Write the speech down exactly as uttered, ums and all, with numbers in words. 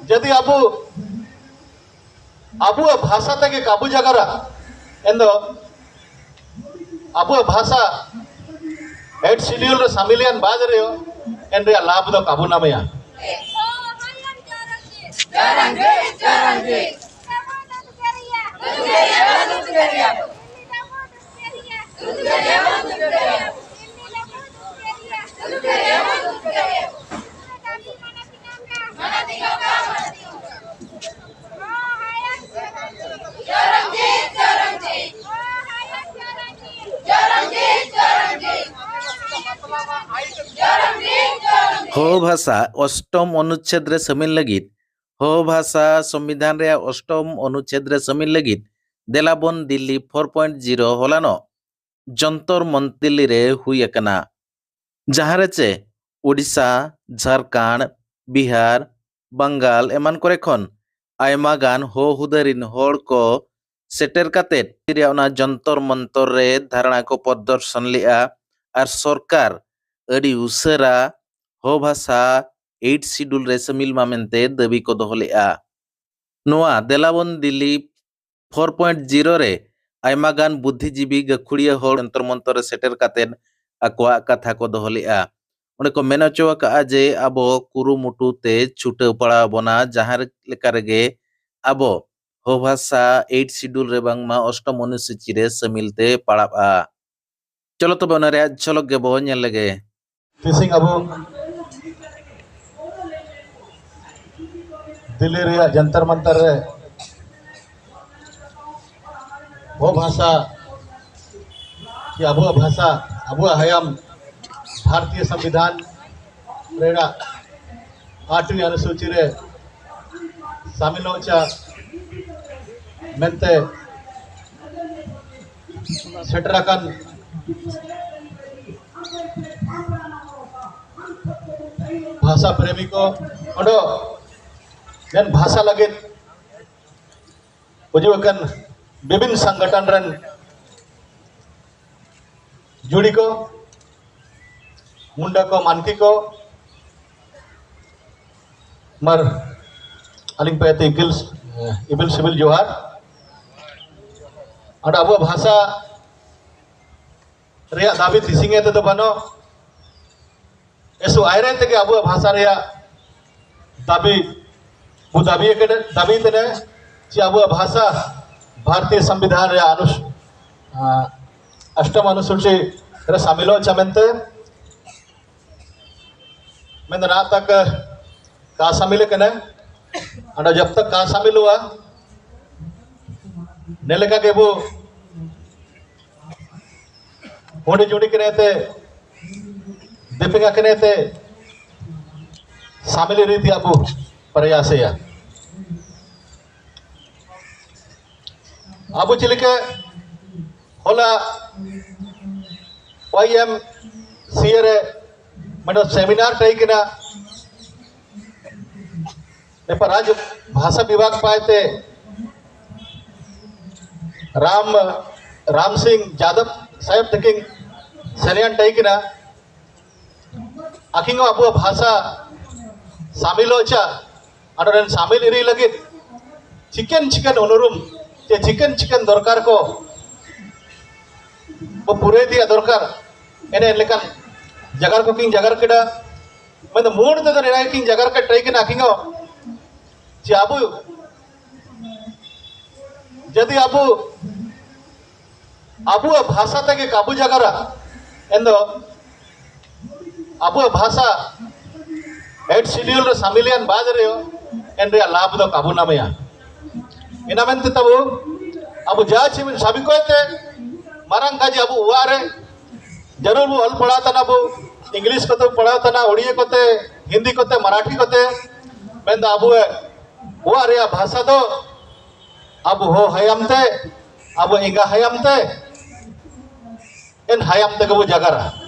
ᱡᱩᱫᱤ ᱟᱵᱚ ᱟᱵᱚᱣᱟᱜ ᱵᱷᱟᱥᱟ ᱛᱮᱜᱮ ᱠᱟᱵᱩ ᱡᱟᱜᱟᱨᱟ, ᱮᱱᱫᱚ ᱟᱵᱚᱣᱟᱜ ᱵᱷᱟᱥᱟ ᱮᱭᱤᱴ ᱥᱤᱰᱤᱭᱩᱞ ᱨᱮ ᱥᱟᱢᱤᱞ ᱮᱱ ᱵᱟᱫ ᱨᱮᱦᱚᱸ ᱮᱱ ᱨᱮᱭᱟᱜ ᱞᱟᱵᱷ ᱫᱚ ᱠᱟᱵᱩ ᱱᱟᱢᱮᱭᱟ᱾ ᱦᱳ ᱵᱷᱟᱥᱟ ᱚᱥᱴᱚᱢ ᱚᱱᱩᱪᱪᱷᱮᱫ ᱨᱮ ᱥᱟᱹᱢᱤᱞ ᱞᱟᱹᱜᱤᱫ, ᱦᱳ ᱵᱷᱟᱥᱟ ᱥᱚᱝᱵᱤᱫᱷᱟᱱ ᱨᱮᱭᱟᱜ ᱚᱥᱴᱚᱢ ᱚᱱᱩᱪᱪᱷᱮᱫ ᱨᱮ ᱥᱟᱹᱢᱤᱞ ᱞᱟᱹᱜᱤᱫ ᱫᱮᱞᱟᱵᱚᱱ ᱫᱤᱞᱞᱤ ᱯᱷᱳᱨ ᱯᱚᱭᱮᱱᱴ ᱡᱤᱨᱳ ᱦᱚᱞᱟᱱᱚᱜ ᱡᱚᱱᱛᱚᱨ ᱢᱚᱱᱛᱚᱨ ᱫᱤᱞᱞᱤ ᱨᱮ ᱦᱩᱭ ᱟᱠᱟᱱᱟ, ᱡᱟᱦᱟᱸ ᱨᱮ ᱪᱮ ᱳᱰᱤᱥᱟ, ᱡᱷᱟᱲᱠᱷᱚᱸᱰ, ᱵᱤᱦᱟᱨ, ᱵᱟᱝᱜᱟᱞ ᱮᱢᱟᱱ ᱠᱚᱨᱮ ᱠᱷᱚᱱ ᱟᱭᱢᱟ ᱜᱟᱱ ᱦᱚ ᱦᱩᱫᱟᱹᱨᱤᱱ ᱦᱚᱲ ᱠᱚ ᱥᱮᱴᱮᱨ ᱠᱟᱛᱮ ᱨᱮᱭᱟᱜ ᱚᱱᱟ ᱡᱚᱱᱛᱚᱨ ᱢᱚᱱᱛᱚᱨ ᱨᱮ ᱫᱷᱟᱨᱱᱟ ᱠᱚ ᱯᱨᱚᱫᱚᱨᱥᱚᱱ ᱞᱮᱫᱼᱟ ᱟᱨ ᱥᱚᱨᱠᱟᱨ ᱟᱹᱰᱤ ᱩᱥᱟᱹᱨᱟ ᱦᱚ ᱵᱷᱟᱥᱟ ᱮᱭᱤᱴ ᱥᱤᱰᱩᱞ ᱨᱮ ᱥᱟᱹᱢᱤᱞ ᱢᱟ ᱢᱮᱱᱛᱮ ᱫᱟᱹᱵᱤ ᱠᱚ ᱫᱚᱦᱚ ᱞᱮᱫᱼᱟ᱾ ᱱᱚᱣᱟ ᱫᱮᱞᱟᱵᱚᱱ ᱫᱤᱞᱤᱯ ᱯᱷᱳᱨ ᱯᱚᱭᱮᱱᱴ ᱡᱤᱨᱳ ᱨᱮ ᱟᱭᱢᱟ ᱜᱟᱱ ᱵᱩᱫᱽᱫᱷᱤᱡᱤᱵᱤ ᱜᱟᱹᱠᱷᱩᱲᱤᱭᱟᱹ ᱦᱚᱲ ᱡᱚᱱᱛᱚᱨ ᱢᱚᱱᱛᱚᱨ ᱨᱮ ᱥᱮᱴᱮᱨ ᱠᱟᱛᱮ ᱟᱠᱚᱣᱟᱜ ᱠᱟᱛᱷᱟ ᱠᱚ ᱫᱚᱦᱚ ᱞᱮᱫᱼᱟ᱾ ᱚᱸᱰᱮ ᱠᱚ ᱢᱮᱱ ᱦᱚᱪᱚ ᱟᱠᱟᱫᱼᱟ ᱡᱮ ᱟᱵᱚ ᱠᱩᱨᱩᱢᱩᱴᱩ ᱛᱮ ᱪᱷᱩᱴᱟᱹᱣ ᱯᱟᱲᱟᱣ ᱵᱚᱱᱟ, ᱡᱟᱦᱟᱸ ᱞᱮᱠᱟ ᱨᱮᱜᱮ ᱟᱵᱚ ᱦᱚ ᱵᱷᱟᱥᱟ ᱮᱭᱤᱴ ᱥᱤᱰᱩᱞ ᱨᱮ ᱵᱟᱝᱢᱟ ᱚᱥᱴᱚᱢ ᱚᱱᱩᱥᱩᱪᱤ ᱨᱮ ᱥᱟᱹᱢᱤᱞ ᱛᱮ ᱯᱟᱲᱟᱜᱼᱟ᱾ ᱪᱚᱞᱚ ᱛᱚᱵᱮ ᱚᱱᱟ ᱨᱮᱭᱟᱜ ᱡᱷᱚᱞᱚᱠ ᱜᱮᱵᱚ ᱧᱮᱞ ᱞᱮᱜᱮ᱾ ᱛᱤᱥᱤᱝ ᱟᱵᱚ ᱫᱤᱞᱞᱤ ᱨᱮᱭᱟᱜ ᱡᱚᱱᱛᱚᱨ ᱢᱚᱱᱛᱚᱨ ᱨᱮ ᱦᱚ ᱵᱷᱟᱥᱟ ᱠᱤ ᱟᱵᱚᱣᱟᱜ ᱵᱷᱟᱥᱟ, ᱟᱵᱚᱣᱟᱜ ᱦᱟᱭᱟᱢ ᱵᱷᱟᱨᱚᱛᱤᱭᱚ ᱥᱚᱝᱵᱤᱫᱷᱟᱱ ᱨᱮᱱᱟᱜ ᱟᱴᱷᱣᱤ ᱚᱱᱩᱥᱩᱪᱤ ᱨᱮ ᱥᱟᱢᱤᱞ ᱦᱚᱪᱟ ᱢᱮᱱᱛᱮ ᱥᱮᱴᱮᱨ ᱟᱠᱟᱱ ᱵᱷᱟᱥᱟ ᱯᱨᱮᱢᱤ ᱠᱚ, ᱚᱸᱰᱮ ᱢᱮᱱ ᱵᱷᱟᱥᱟ ᱞᱟᱹᱜᱤᱫ ᱵᱩᱡᱷᱟᱹᱣ ᱟᱠᱟᱱ ᱵᱤᱵᱷᱤᱱ ᱥᱚᱝᱜᱚᱴᱷᱚᱱ ᱨᱮᱱ ᱡᱩᱲᱤ ᱠᱚ, ᱢᱩᱱᱰᱟ ᱠᱚ, ᱢᱟᱱᱠᱤ ᱠᱚ, ᱢᱟᱨ ᱟᱹᱞᱤᱧ ᱯᱟᱭᱛᱮ ᱤᱯᱤᱞ, ᱤᱯᱤᱞ ᱥᱤᱵᱤᱞ ᱡᱚᱦᱟᱨ᱾ ᱟᱫᱚ ᱟᱵᱚᱣᱟᱜ ᱵᱷᱟᱥᱟ ᱨᱮᱭᱟᱜ ᱫᱟᱹᱵᱤ ᱛᱤᱥᱤᱝ ᱮ ᱛᱮᱫᱚ ᱵᱟᱹᱱᱩᱜ, ᱮᱥᱚ ᱟᱭᱨᱮ ᱛᱮᱜᱮ ᱟᱵᱚᱣᱟᱜ ᱵᱷᱟᱥᱟ ᱨᱮᱭᱟᱜ ᱫᱟᱹᱵᱤ ᱵᱚ ᱫᱟᱹᱵᱤ ᱟᱠᱟᱫᱟ, ᱫᱟᱹᱵᱤ ᱛᱮᱱᱮ ᱪᱮ ᱟᱵᱚᱣᱟᱜ ᱵᱷᱟᱥᱟ ᱵᱷᱟᱨᱚᱛᱤᱭᱚ ᱥᱚᱝᱵᱤᱫᱷᱟᱱ ᱨᱮᱭᱟᱜ ᱟᱱᱩᱥ-, ᱟᱸ, ᱚᱥᱴᱚᱢ ᱚᱱᱩᱥᱩᱪᱤ ᱨᱮ ᱥᱟᱢᱤᱞᱚᱜ ᱪᱟ ᱢᱮᱱᱛᱮ ᱢᱮᱱᱫᱚ ᱱᱟᱜ ᱛᱟᱠ ᱠᱟ ᱥᱟᱢᱤᱞ ᱠᱟᱱᱟ᱾ ᱟᱫᱚ ᱡᱚᱵ ᱛᱟᱠ ᱠᱟ ᱥᱟᱢᱤᱞ ᱦᱩᱣᱟ, ᱱᱮ ᱞᱮᱠᱟ ᱜᱮ ᱵᱚ ᱦᱩᱰᱤ ᱡᱩᱰᱤ ᱠᱟᱱᱟ ᱛᱮ, ᱫᱤᱯᱤᱝ ᱠᱟᱱᱟ ᱛᱮ, ᱥᱟᱢᱤᱞ ᱨᱤᱛᱤ ᱟᱵᱚ ᱯᱨᱚᱭᱟᱥᱮᱭᱟ᱾ ᱟᱵᱚ ᱪᱮᱫ ᱞᱮᱠᱟ ᱦᱚᱞᱟ ᱣᱟᱭ ᱮᱢ ᱥᱤ ᱮ ᱨᱮ ᱢᱟᱱᱮ ᱥᱮᱢᱤᱱᱟᱨ ᱛᱟᱦᱮᱸ ᱠᱟᱱᱟ, ᱱᱮᱯᱟ ᱨᱟᱡᱽ ᱵᱷᱟᱥᱟ ᱵᱤᱵᱷᱟᱜᱽ ᱯᱟᱭᱛᱮ ᱨᱟᱢ, ᱨᱟᱢ ᱥᱤᱝ ᱡᱟᱫᱚᱵ ᱥᱟᱦᱮᱵ ᱛᱟᱹᱠᱤᱱ ᱥᱮᱱᱮᱱ ᱛᱟᱦᱮᱸ ᱠᱟᱱᱟ᱾ ᱟᱹᱠᱤᱱ ᱦᱚᱸ ᱟᱵᱚᱣᱟᱜ ᱵᱷᱟᱥᱟ ᱥᱟᱢᱤᱞ ᱦᱚᱪᱟ, ᱟᱨ ᱚᱸᱰᱮ ᱥᱟᱢᱤᱞ ᱤᱫᱤ ᱞᱟᱹᱜᱤᱫ ᱪᱤᱠᱮᱱ ᱪᱤᱠᱮᱱ ᱩᱱᱩᱨᱩᱢ ᱪᱮ ᱪᱤᱠᱮᱱ ᱪᱤᱠᱮᱱ ᱫᱚᱨᱠᱟᱨ ᱠᱚ ᱵᱚ ᱯᱩᱨᱟᱹᱭ ᱤᱫᱤᱭᱟ ᱫᱚᱨᱠᱟᱨ, ᱮᱱᱮ ᱞᱮᱠᱟᱱ ᱡᱟᱜᱟᱨ ᱠᱚ ᱠᱤᱱ ᱡᱟᱜᱟᱨ ᱠᱮᱫᱟ᱾ ᱢᱮᱱᱫᱚ ᱢᱩᱲ ᱛᱮᱫᱚ ᱱᱤᱭᱟᱹ ᱠᱤᱱ ᱡᱟᱜᱟᱨ ᱠᱮᱫ ᱛᱟᱦᱮᱸ ᱠᱟᱱᱟ ᱟᱹᱠᱤᱱ ᱦᱚᱸ ᱡᱮ ᱟᱵᱚ ᱡᱩᱫᱤ ᱟᱵᱚ ᱟᱵᱚᱣᱟᱜ ᱵᱷᱟᱥᱟ ᱛᱮᱜᱮ ᱠᱟᱵᱩ ᱡᱟᱜᱟᱨᱟ, ᱮᱱᱫᱚ ᱟᱵᱚᱣᱟᱜ ᱵᱷᱟᱥᱟ ᱮᱴ ᱥᱤᱰᱤᱭᱩᱞ ᱨᱮ ᱥᱟᱢᱤᱞ ᱮᱱ ᱵᱟᱫ ᱨᱮᱦᱚᱸ ᱮᱱ ᱨᱮᱭᱟᱜ ᱞᱟᱵᱷ ᱫᱚ ᱠᱟᱵᱩ ᱱᱟᱢᱮᱭᱟ᱾ ᱤᱱᱟ ᱢᱮᱱᱛᱮ ᱛᱟᱵᱚ ᱟᱵᱚ ᱡᱟ ᱪᱷᱤ-, ᱥᱟᱵᱤ ᱠᱚᱭᱛᱮ ᱢᱟᱨᱟᱝ ᱠᱟᱡᱮ ᱟᱵᱚ ᱚᱲᱟᱜ ᱨᱮ ᱡᱟᱹᱨᱩᱲ ᱵᱚ ᱚᱞ ᱯᱟᱲᱦᱟᱣ ᱛᱟᱱᱟ ᱵᱚ, ᱤᱝᱞᱤᱥ ᱠᱚᱛᱮ ᱵᱚ ᱯᱟᱲᱦᱟᱣ ᱛᱟᱱᱟ, ᱩᱲᱤᱭᱟ ᱠᱚᱛᱮ, ᱦᱤᱱᱫᱤ ᱠᱚᱛᱮ, ᱢᱟᱨᱟᱴᱷᱤ ᱠᱚᱛᱮ, ᱢᱮᱱᱫᱚ ᱟᱵᱚ ᱚᱲᱟᱜ ᱨᱮᱭᱟᱜ ᱵᱷᱟᱥᱟ ᱫᱚ ᱟᱵᱚ ᱦᱚ ᱦᱟᱭᱟᱢ ᱛᱮ, ᱟᱵᱚ ᱮᱸᱜᱟ ᱦᱟᱭᱟᱢ ᱛᱮ, ᱮᱱ ᱦᱟᱭᱟᱢ ᱛᱮᱜᱮ ᱵᱚ ᱡᱟᱜᱟᱨᱟ᱾